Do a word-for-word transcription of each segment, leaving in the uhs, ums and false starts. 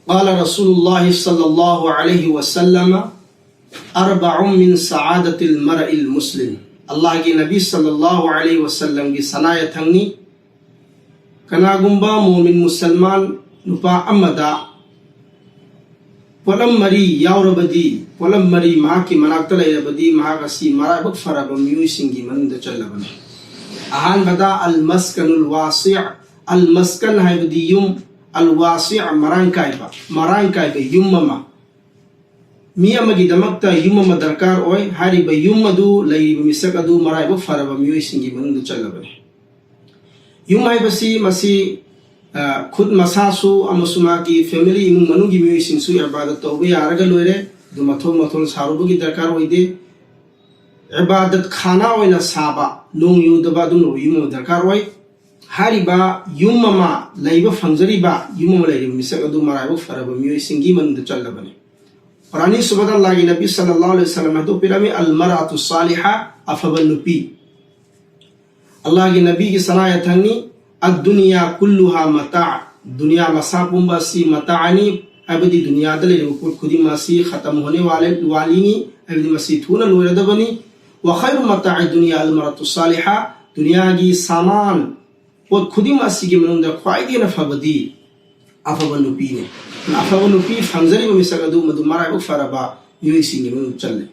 قال رسول الله صلى الله عليه وسلم: أربع من سعادة المرء المسلم. ꯑꯜꯂꯥꯍꯒꯤ ꯅꯕꯤ ꯁꯜꯂꯜꯂꯥꯍꯨ ꯑꯂꯩꯍꯤ ꯋꯥꯁꯜꯂꯝꯒꯤ ꯁꯅꯥ ꯌꯥꯊꯪꯅꯤ, ꯀꯅꯥꯒꯨꯝꯕ ꯃꯣꯃꯤꯟ ꯃꯨꯁꯜꯃꯥꯟ ꯅꯨꯄꯥ ꯑꯃꯗ ꯄꯣꯠꯂꯝ ꯃꯔꯤ ꯌꯥꯎꯔꯕꯗꯤ, ꯄꯣꯠꯂꯝ ꯃꯔꯤ ꯃꯍꯥꯛꯀꯤ ꯃꯅꯥꯛꯇ ꯂꯩꯔꯕꯗꯤ, ꯃꯍꯥꯛ ꯑꯁꯤ ꯃꯔꯥꯏꯕꯛ ꯐꯔꯕ ꯃꯤꯑꯣꯏꯁꯤꯡꯒꯤ ꯃꯅꯨꯡꯗ ꯆꯜꯂꯕꯅꯤ꯫ ꯑꯍꯥꯟꯕꯗ, المسكن الواسع꯫ المسكن ꯍꯥꯏꯕꯗꯤ ꯌꯨꯝ, الواسع ꯃꯔꯥꯡ ꯀꯥꯏꯕ, ꯃꯔꯥꯡ ꯀꯥꯏꯕ ꯌꯨꯝ ꯑꯃ꯫ ꯃꯤ ꯑꯃꯒꯤꯗꯃꯛꯇ ꯌꯨꯝ ꯑꯃ ꯗꯔꯀꯥꯔ ꯑꯣꯏ꯫ ꯍꯥꯏꯔꯤꯕ ꯌꯨꯝ ꯑꯗꯨ ꯂꯩꯔꯤꯕ ꯃꯤꯁꯛ ꯑꯗꯨ ꯃꯔꯥꯏꯕꯛ ꯐꯔꯕ ꯃꯤꯑꯣꯏꯁꯤꯡꯒꯤ ꯃꯅꯨꯡꯗ ꯆꯜꯂꯕꯅꯤ꯫ ꯌꯨꯝ ꯍꯥꯏꯕꯁꯤ ꯃꯁꯤ, ꯑ, ꯈꯨꯠ ꯃꯁꯥꯁꯨ ꯑꯃꯁꯨꯡ ꯃꯍꯥꯛꯀꯤ family, ꯏꯃꯨꯡ ꯃꯅꯨꯡꯒꯤ ꯃꯤꯑꯣꯏꯁꯤꯡꯁꯨ ꯏꯕꯥꯗꯠ ꯇꯧꯕ ꯌꯥꯔꯒ ꯂꯣꯏꯔꯦ꯫ ꯑꯗꯨ ꯃꯊꯣꯟ ꯃꯊꯣꯟ ꯁꯥꯔꯨꯕꯒꯤ ꯗꯔꯀꯥꯔ ꯑꯣꯏꯗꯦ꯫ ꯏꯕꯥꯗꯠ ꯈꯥꯅꯥ ꯑꯣꯏꯅ ꯁꯥꯕ, ꯅꯣꯡ ꯌꯨꯗꯕ ꯑꯗꯨꯒꯨꯝꯂꯕ ꯌꯨꯝ ꯑꯃ ꯗꯔꯀꯥꯔ ꯑꯣꯏ꯫ ꯍꯥꯏꯔꯤꯕ ꯌꯨꯝ ꯑꯃ ꯂꯩꯕ ꯐꯪꯖꯔꯤꯕ, ꯌꯨꯝ ꯑꯃ ꯂꯩꯔꯤꯕ ꯃꯤꯁꯛ ꯑꯗꯨ ꯃꯔꯥꯏꯕꯛ ꯐꯔꯕ ꯃꯤꯑꯣꯏꯁꯤꯡꯒꯤ ꯃꯅꯨꯡꯗ ꯆꯜꯂꯕꯅꯤ꯫ ꯑꯅꯤꯁꯨꯕꯗ ꯑꯜꯂꯥꯍꯒꯤ ꯅꯕꯤ ꯁꯜꯂꯜꯂꯥꯍꯨ ꯑꯂꯩꯍꯤ ꯋꯥꯁꯜꯂꯝ ꯍꯥꯏꯗꯣꯛꯄꯤꯔꯝꯃꯤ, المرأة الصالحة, ꯑꯐꯕ ꯅꯨꯄꯤ꯫ ꯑꯜꯂꯥꯍꯒꯤ ꯅꯕꯤꯒꯤ ꯁꯅꯥ ꯌꯥꯊꯪꯅꯤ, الدنيا كلها متاع꯫ ꯗꯨꯅꯤꯌꯥ ꯃꯁꯥ ꯄꯨꯝꯕ ꯑꯁꯤ ꯃꯇꯥꯅꯤ, ꯍꯥꯏꯕꯗꯤ ꯗꯨꯅꯤꯌꯥꯗ ꯂꯩꯔꯤꯕ ꯄꯣꯠ ꯈꯨꯗꯤꯡꯃꯛ ꯑꯁꯤ ꯈꯇꯝ ꯍꯣꯅꯦ ꯋꯥꯂꯦ, ꯋꯥꯂꯤꯅꯤ, ꯍꯥꯏꯕꯗꯤ ꯃꯁꯤ ꯊꯨꯅ ꯂꯣꯏꯔꯗꯕꯅꯤ꯫ وخير متاع الدنيا المرأة الصالحة꯫ ꯗꯨꯅꯤꯌꯥꯒꯤ ꯁꯥꯃꯥꯟ, ꯄꯣꯠ ꯈꯨꯗꯤꯡꯃꯛ ꯑꯁꯤꯒꯤ ꯃꯅꯨꯡꯗ ꯈ꯭ꯋꯥꯏꯗꯒꯤ ꯍꯦꯟꯅ ꯐꯕꯗꯤ ꯑꯐꯕ ꯅꯨꯄꯤꯅꯤ꯫ ꯑꯐꯕ ꯅꯨꯄꯤ ꯐꯪꯖꯔꯤꯕ ꯃꯤꯁꯛ ꯑꯗꯨ ꯃꯗꯨ ꯃꯔꯥꯏꯕꯛ ꯐꯔꯕ ꯃꯤꯑꯣꯏꯁꯤꯡꯒꯤ ꯃꯅꯨꯡꯗ ꯆꯜꯂꯤ꯫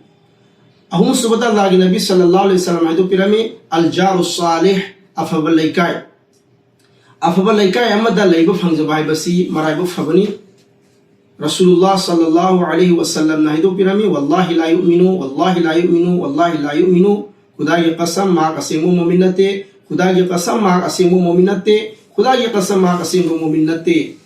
ꯑꯍꯨꯝꯁꯨꯕꯗ ꯑꯜꯂꯥꯍꯒꯤ ꯅꯕꯤ ꯁꯜꯂꯜꯂꯥꯍꯨ ꯑꯂꯩꯍꯤ ꯋꯥꯁꯜꯂꯝ ꯍꯥꯏꯗꯣꯛꯄꯤꯔꯝꯃꯤ, الجار الصالح, ꯑꯐꯕ ꯂꯩꯀꯥꯏ꯫ ꯑꯐꯕ ꯂꯩꯀꯥꯏ ꯑꯃꯗ ꯂꯩꯕ ꯐꯪꯖꯕ ꯍꯥꯏꯕꯁꯤ ꯃꯔꯥꯏꯕꯛ ꯐꯕꯅꯤ꯫ ꯔꯁꯨꯂꯨꯜꯂꯥꯍ ꯁꯜꯂꯜꯂꯥꯍꯨ ꯑꯂꯩꯍꯤ ꯋꯥꯁꯜꯂꯝꯅ ꯍꯥꯏꯗꯣꯛꯄꯤꯔꯝꯃꯤ, والله لا يؤمن، والله لا يؤمن، والله لا يؤمن꯫ ꯈꯨꯗꯥꯒꯤ ꯀꯁꯝ, ꯃꯍꯥꯛ ꯑꯁꯦꯡꯕ ꯃꯣꯃꯤꯟ ꯅꯠꯇꯦ꯫ ꯈꯨꯗꯥꯒꯤ ꯀꯁꯝ, ꯃꯍꯥꯛ ꯑꯁꯦꯡꯕ ꯃꯣꯃꯤꯟ ꯅꯠꯇꯦ꯫ ꯈꯨꯗꯥꯒꯤ ꯀꯁꯝ, ꯃꯍꯥꯛ ꯑꯁꯦꯡꯕ ꯃꯣꯃꯤꯟ ꯅꯠꯇꯦ꯫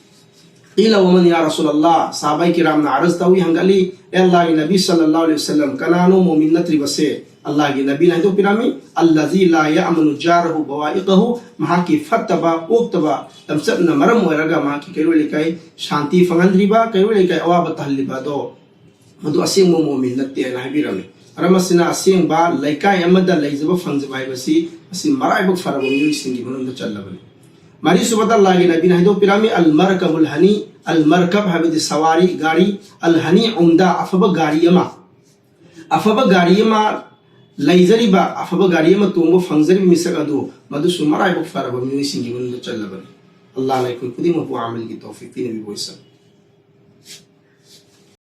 قيل ومن يا رسول الله؟ ꯁꯍꯥꯕꯥꯏ ꯀꯤꯔꯥꯝꯅ ꯑꯔꯖ ꯇꯧꯏ, ꯍꯪꯒꯠꯂꯤ, ꯑꯦ ꯑꯜꯂꯥꯍꯒꯤ ꯅꯕꯤ ꯁꯜꯂꯜꯂꯥꯍꯨ ꯑꯂꯩꯍꯤ ꯋꯥꯁꯜꯂꯝ, ꯀꯅꯥꯅꯣ ꯃꯣꯃꯤꯟ ꯅꯠꯇ꯭ꯔꯤꯕꯁꯦ? ꯑꯜꯂꯥꯍꯒꯤ ꯅꯕꯤꯅ ꯍꯥꯏꯗꯣꯛꯄꯤꯔꯝꯃꯤ, الذي لا يأمن جاره بوائقه, ꯃꯍꯥꯛꯀꯤ ꯐꯠꯇꯕ, ꯑꯣꯛꯇꯕ ꯂꯝꯆꯠꯅ ꯃꯔꯝ ꯑꯣꯏꯔꯒ ꯃꯍꯥꯛꯀꯤ ꯀꯩꯔꯣꯏ ꯂꯩꯀꯥꯏ ꯁꯥꯟꯇꯤ ꯐꯪꯍꯟꯗ꯭ꯔꯤꯕ, ꯀꯩꯔꯣꯏ ꯂꯩꯀꯥꯏ ꯑꯋꯥꯕ ꯇꯥꯍꯜꯂꯤꯕ ꯑꯗꯣ, ꯃꯗꯨ ꯑꯁꯦꯡꯕ ꯃꯣꯃꯤꯟ ꯅꯠꯇꯦ ꯍꯥꯏꯅ ꯍꯥꯏꯕꯤꯔꯝꯃꯤ꯫ ꯃꯔꯝ ꯑꯁꯤꯅ ꯑꯁꯦꯡꯕ ꯂꯩꯀꯥꯏ ꯑꯃꯗ ꯂꯩꯖꯕ ꯐꯪꯖꯕ ꯍꯥꯏꯕꯁꯤ ꯃꯁꯤ ꯃꯔꯥꯏꯕꯛ ꯐꯔꯕ ꯃꯤꯑꯣꯏꯁꯤꯡꯒꯤ ꯃꯅꯨꯡꯗ ꯆꯜꯂꯕꯅꯤ꯫ ꯃꯔꯤꯁꯨꯕꯗ ꯑꯜꯂꯥꯍꯒꯤ ꯅꯕꯤꯅ ꯍꯥꯏꯗꯣꯛꯄꯤꯔꯝꯃꯤ, المركب الهني, ꯑꯜ ꯃꯔꯀꯕ ꯍꯥꯏꯕꯗꯤ ꯁꯋꯥꯔꯤ ꯒꯥꯔꯤ, ꯑꯜ ꯍꯅꯤ ꯎꯝꯗꯥ, ꯑꯐꯕ ꯒꯥꯔꯤ ꯑꯃ, ꯑꯐꯕ ꯒꯥꯔꯤ ꯑꯃ ꯂꯩꯖꯔꯤꯕ, ꯑꯐꯕ ꯒꯥꯔꯤ ꯑꯃ ꯇꯣꯡꯕ ꯐꯪꯖꯔꯤꯕ ꯃꯤꯁꯛ ꯑꯗꯨ, ꯃꯗꯨꯁꯨ ꯃꯔꯥꯏꯕꯛ ꯐꯔꯕ ꯃꯤꯑꯣꯏꯁꯤꯡꯒꯤ ꯃꯅꯨꯡꯗ ꯆꯜꯂꯕꯅꯤ꯫ ꯑꯜꯂꯥꯍꯅ ꯑꯩꯈꯣꯏ ꯈꯨꯗꯤꯡꯃꯛꯄꯨ ꯑꯃꯜꯒꯤ ꯇꯧꯐꯤꯛ ꯄꯤꯅꯕꯤꯕ ꯑꯣꯏꯁꯅꯨ꯫